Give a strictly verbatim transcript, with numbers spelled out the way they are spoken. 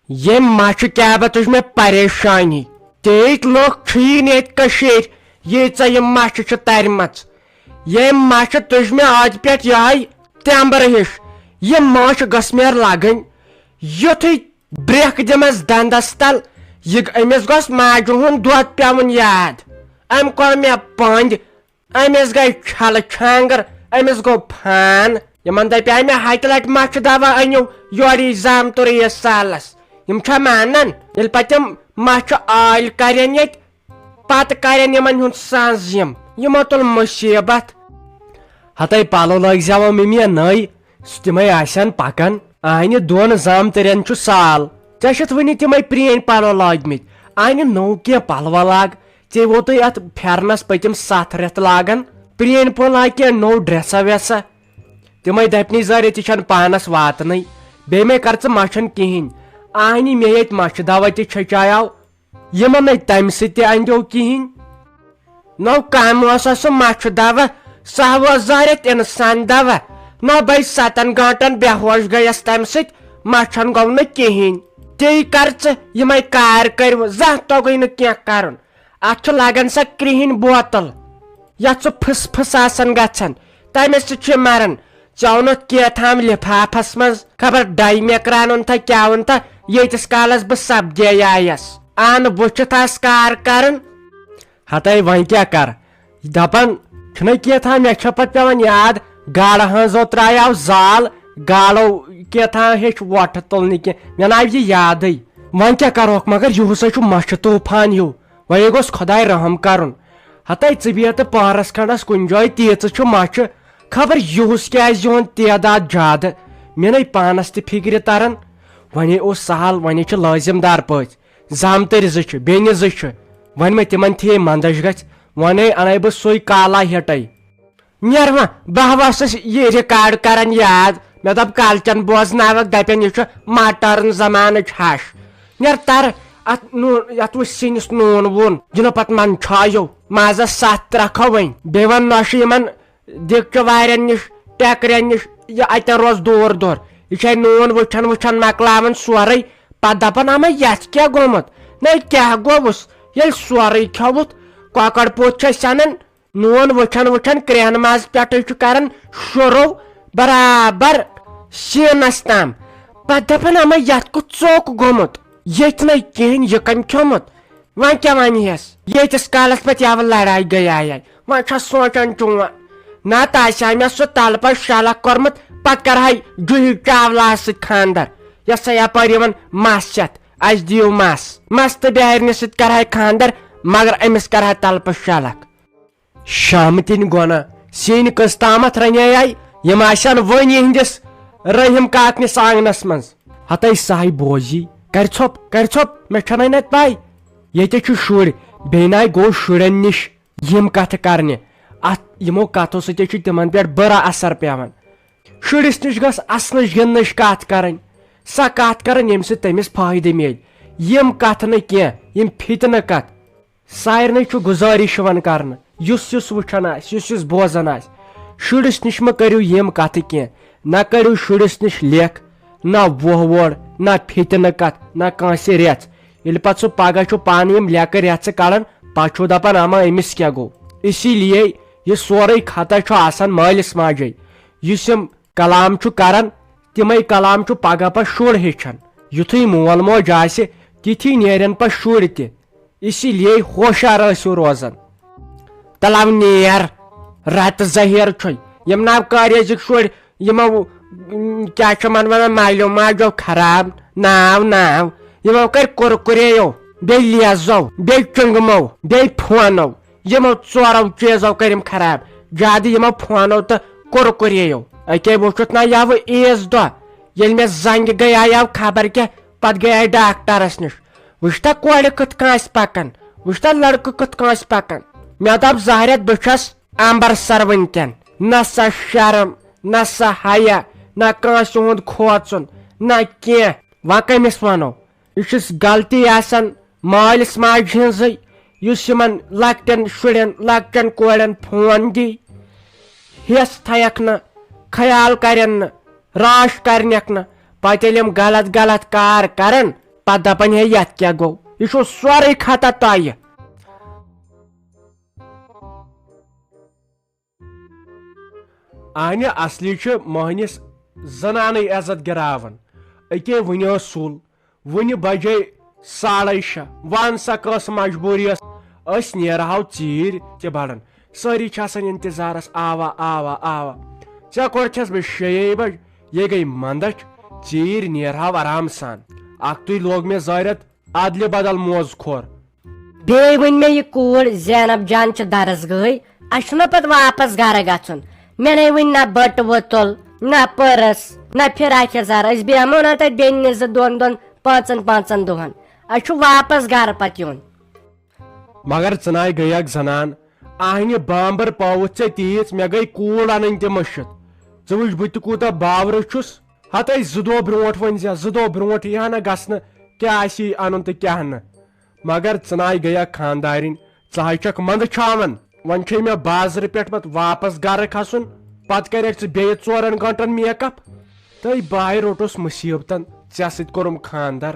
ییٚمہِ مچھِ کیٛاہ بہ تُج مےٚ پریشٲنی۔ تیٖتۍ لُکھ چھِی نہٕ ییٚتہِ کٔشیٖرِ، ییٖژاہ یِم مچھِ چھِ تَرِمَژ۔ ییٚمہِ مچھِ تُج مےٚ اَتہِ پٮ۪ٹھ یِہوٚے تٮ۪مبرٕ ہِش۔ یہِ مچھ گٔژھ مےٚ لَگٕنۍ۔ یُتھُے برٛٮ۪کھ دِمَس دَنٛدَس تَل، یہِ، أمِس گوٚژھ ماجہِ ہُنٛد دۄد پٮ۪وُن یاد۔ أمۍ کوٚر مےٚ پٔنٛدۍ، أمِس گٔے چھلہٕ چھانٛگٕر، أمِس گوٚو فان۔ یِمن دپیٛاے مےٚ، ہتہِ لٹہِ مچھِ دوا أنِو یورٕ یہِ زامتُر یہِ سالس۔ یِم چھا مانان؟ ییٚلہِ پتہٕ تِم مچھِ آلۍ کرن ییٚتہِ، پتہٕ کرن یِمن ہُنٛد سنٛز یِم۔ یِمو تُل مُصیبت۔ ہتے پلو لٲگۍ زٮ۪وو مِمی نٔے، سُہ تِمے آسن پکان۔ آنہِ دۄن زامتٕرٮ۪ن چھُ سال، ژےٚ چھِتھ وُنہِ تِمے پرٛٲنۍ پلو لٲگمٕتۍ۔ آنہِ نوٚو کینٛہہ پلوا لاگ، ژےٚ ووتُے اتھ پھیرنس پٔتِم ستھ رٮ۪تھ لاگان۔ پرٛٲنۍ پٲٹھۍ لاگ کینٛہہ نوٚو ڈریسا ویسا۔ تِمے دپنی زٲرِ تہِ چھنہٕ پانس واتنٕے۔ بیٚیہِ مے کر ژٕ مچھن کِہینۍ۔ آہنہِ مے ییٚتہِ مچھِ دوا تہِ چھچایاو، یِمن نے تمہِ سۭتۍ تہِ اندیو کِہینۍ۔ نو کم اوسا سُہ مچھِ دوا، سُہ ہا اوس زٲرِتھ انسان دوا۔ نو بے ستن گٲنٹن بے ہوش گٔیس تمہِ سۭتۍ، مچھن گوٚو نہٕ کِہینۍ۔ تی کر ژٕ یِمے کار کٔرِو، زانٛہہ توٚگُے نہٕ کینٛہہ کرُن۔ اتھ چھُ لگان سۄ کرٛہِنۍ بوتل، یتھ سُہ پھٕس پھٕس آسان گژھان، تمے سۭتۍ چھُ مران۔ ژےٚ اوٚنُتھ کیٛاہ تام لفافس منٛز، خبر ڈاے میکران اوٚن تھا کیٛاہ اوٚن تھا، ییٖتِس کالس بہٕ سپدے آیس۔ ان وٕچھِتھ آس کار کران۔ ہتے وۄنۍ کیٛاہ کر؟ دپان چھُنہ کیٛاہ تام، مےٚ چھےٚ پتہٕ پٮ۪وان یاد، گاڈٕ ہٲنزو ترٛایاو زال، گاڈو کیٛاہ تام ہیٚچھ وۄٹھ تُلنہِ کینٛہہ، مےٚ نہ آو یہِ یادٕے۔ وۄنۍ کیٛاہ کرہوکھ، مگر یِہُس ہے چھُ مچھِ طوفان ہیوٗ۔ وۄنۍ گوٚژھ خۄداے رحم کرُن۔ ہتے ژٕ بیٚہہ تہٕ پہرس کھنڈس کُنہِ جایہِ، تیٖژٕ چھُ مچھِ، خبر یِہُس کیٛازِ یِہُنٛد تعداد زیادٕ۔ مےٚ نے پانس تہِ فکرِ تران۔ وۄنۍ اوس سہل، وۄنۍ چھِ لٲزم دار پٲٹھۍ۔ زامتٕرۍ زٕ چھِ، بیٚنہِ زٕ چھِ۔ وۄنۍ مہ تِمن تھے مندش گژھِ، وۄنۍ انے بہٕ سُے کالا ہیٹے۔ نیر وۄنۍ، بہٕ ہا ٲسٕس یہِ ریکارڈ کران یاد، مےٚ دوٚپ کالچن بوزناوکھ، دپن یہِ چھُ ماٹرن زمانٕچ ہش۔ نیر تر اتھ نوٗن، یتھ وٕچھ سِنِس نوٗن ووٗن، دِنہٕ پتہٕ من چھایو، مازس ستھ ترکھو وۄنۍ، بیٚیہِ ون نۄشہِ یِمن دیگچہِ وارٮ۪ن نِش، ٹیکرٮ۪ن نِش، یہِ اتٮ۪ن روز دوٗر دوٗر۔ یہِ چھے نوٗن وٕچھان وٕچھان مۄکلاوان سورُے۔ پتہٕ دپان، اما یتھ کیٛاہ گوٚمُت؟ نہ کیٛاہ گوٚوُس؟ ییٚلہِ سورُے کھیوٚوُتھ، کۄکر پوٚت چھِ أسۍ انان، نوٗن وٕچھان وٕچھان کرٛیہن ماز پٮ۪ٹھٕے چھُ کران شروع برابر سیٖنس تام۔ پتہٕ دپان، اما یتھ کُس ژوٚک گوٚمُت؟ ییٚتہِ نَے کِہیٖنۍ، یہِ کٔمۍ کھیوٚمُت؟ وۄنۍ کیٛاہ ونہِ ہس؟ ییٖتِس کالس پتہٕ یوٕ لڑایہِ گٔیایے۔ وۄنۍ چھس سونٛچان چون، نتہٕ آسہِ ہا مےٚ سُہ تلہٕ پتہٕ شلکھ کوٚرمُت، پتہٕ کرہے جوٗہی چاولاہس سۭتۍ خانٛدر۔ یۄسے یپٲرۍ یِوان مس ہٮ۪تھ، اسہِ دِیِو مس۔ مس تہٕ بہرنہِ سۭتۍ کرہے خانٛدر، مگر أمِس کرہے تلہٕ پتہٕ شلکھ۔ شامہٕ تِنۍ گۄنہ سِنۍ کٔژ تامتھ رنیے، یِم آسن وۄنۍ یِہنٛدِس رحیم کاکنِس آنگنس منٛز۔ ہتے ساے بوزی، کرِ ژھۄپ، کرِ ژھۄپ، مےٚ چھنہٕ نتہٕ پاے۔ ییٚتہِ چھِ شُرۍ، بیٚیہِ ناے گوٚو شُرٮ۪ن نِش یِم کتھٕ کرنہِ۔ اتھ یِمو کتھو سۭتۍ چھُ تِمن پٮ۪ٹھ بُرٕ اثر پٮ۪وان۔ شُرِس نِش گٔژھ اسنٕچ گِنٛدنٕچ کتھ کرٕنۍ، سۄ کتھ کرٕنۍ ییٚمہِ سۭتۍ تٔمِس فٲیدٕ میلہِ۔ یِم کتھٕ نہٕ کینٛہہ، یِم فتنہٕ کتھٕ۔ سارنٕے چھُ گُزٲرِش یِوان کرنہٕ، یُس یُس وٕچھان آسہِ، یُس یُس بوزان آسہِ، شُرِس نِش مہ کٔرِو یِم کتھٕ کینٛہہ۔ نہ کٔرِو شُرِس نِش لیکھ، نہ وۄہ ووڑ، نہ فتنہٕ کتھ، نہ کٲنٛسہِ رٮ۪ژھ۔ ییٚلہِ پتہٕ سُہ پگاہ چھُ پانہٕ یِم لیکہٕ رٮ۪ژھٕ کڑان، پتہٕ چھُو دپان، اما أمِس کیٛاہ گوٚو؟ اسی لیے یہِ سورُے خطا چھُ آسان مٲلِس ماجے۔ یُس یِم کلام چھُ کران، تِمے کلام چھُ پگاہ پتہٕ شُر ہیٚچھان۔ یُتھُے مول موج آسہِ، تِتھی نیرن پتہٕ شُرۍ تہِ۔ اسی لیے ہوشیار ٲسِو روزان۔ تلو نیر، رتہٕ زہیر چھُے۔ یِم ناو کاریزٕکۍ شُرۍ، یِمو، م، کیٛاہ چھِ یِمن ونان، مالیو ماجو خراب ناو ناو۔ یِمو کٔرۍ کُرکُریو، بیٚیہِ لیزو، بیٚیہِ چنگمو، بیٚیہِ فونو۔ یِمو ژورو چیٖزو کٔرۍ یِم خراب۔ زیادٕ یِمو فونو تہٕ کُرکُریو۔ أکے وُچھُتھ نا یوٕ عیٖذ دۄہ، ییٚلہِ مےٚ زنگہِ گٔیایو خبر کیٛاہ، پتہٕ گٔیے ڈاکٹرس نِش۔ وٕچھتا کورِ کِتھ کٔنۍ آسہِ پکان، وٕچھتا لڑکہٕ کِتھ کٔنۍ آسہِ پکان۔ مےٚ دوٚپ، زہرٮ۪تھ، بہٕ چھَس امبرسر وٕنکٮ۪ن۔ نہ سا شرم، نہ سا حیا، نہ کٲنٛسہِ ہُنٛد کھوژُن، نہ کینٛہہ۔ وۄنۍ کٔمِس ونو؟ یہِ چھُس غلطی آسان مٲلِس ماجہِ ہٕنٛزٕے، یُس یِمن لۄکٹٮ۪ن شُرٮ۪ن، لۄکٹٮ۪ن کورٮ۪ن فون دی۔ ہٮ۪س تھایکھ نہٕ، خیال کرن نہٕ، راش کرنکھ نہٕ۔ پتہٕ ییٚلہِ یِم غلط غلط کار کرن، پتہٕ دپان، ہے، یتھ کیٛاہ گوٚو؟ یہِ چھُ سورُے خطا تۄہہِ۔ اہنہِ اصلی چھِ مۄہنِس زنانٕے عزت گراوان۔ أکے وٕنہِ ٲس سُل، وٕنہِ بجے ساڑے شےٚ۔ وَن سا، کۄس مجبوٗری ٲس؟ أسۍ نیرہاو ژیٖرۍ تہِ بڑان۔ سٲری چھِ آسان انتظارس، آوا، آوا، آوا۔ ژےٚ کوٚرتھس بہٕ شیٚیے بج، یے گٔے منٛدچھ۔ ژیٖرۍ نیرہاو آرام سان۔ اکھتُے لوگ مےٚ زٲرِتھ ادلہِ بدل موزٕ کھور۔ بیٚیہِ ؤنۍ مےٚ یہِ کوٗر زینب جان چھِ درس گٔے، اَسہِ چھُنہ پتہٕ واپس گرٕ گژھُن۔ مےٚ نے ؤنۍ نہ بٔٹہٕ وُتُل، نہ پٔرٕس، نہ فراک یزار۔ أسۍ بیٚہمو نہ تتہِ بیٚنہِ زٕ دۄن دۄن، پانٛژن پانٛژن دۄہن۔ اَسہِ چھُ واپس گرٕ پتہٕ یُن۔ مگر ژٕناے گٔیکھ زنان، آہنہِ بامبر پٲوٕتھ ژےٚ تیٖژ، مےٚ گٔے کوٗر انٕنۍ تہِ مٔشِتھ۔ ژٕ وٕچھ، بہٕ تہِ کوٗتاہ باورٕ چھُس۔ ہتَے زٕ دۄہ برونٛٹھ ؤنۍ زِ، زٕ دۄہ برونٛٹھ یی ہا نہ گژھنہٕ، کیٛاہ آسی انُن تہٕ کیٛاہ نہٕ۔ مگر ژٕناے گٔیکھ خاندارِنۍ، ژٕ ہاے چھکھ منٛدٕ چھاوان۔ وۄنۍ چھے مےٚ بازرٕ پٮ۪ٹھ پتہٕ واپس گرٕ کھسُن، پتہٕ کرکھ ژٕ بیٚیہِ ژورن گٲنٛٹن میک اپ۔ تہٕ بہٕ ہاے روٚٹُس مُصیبتن، ژےٚ سۭتۍ کوٚرُم خاندر۔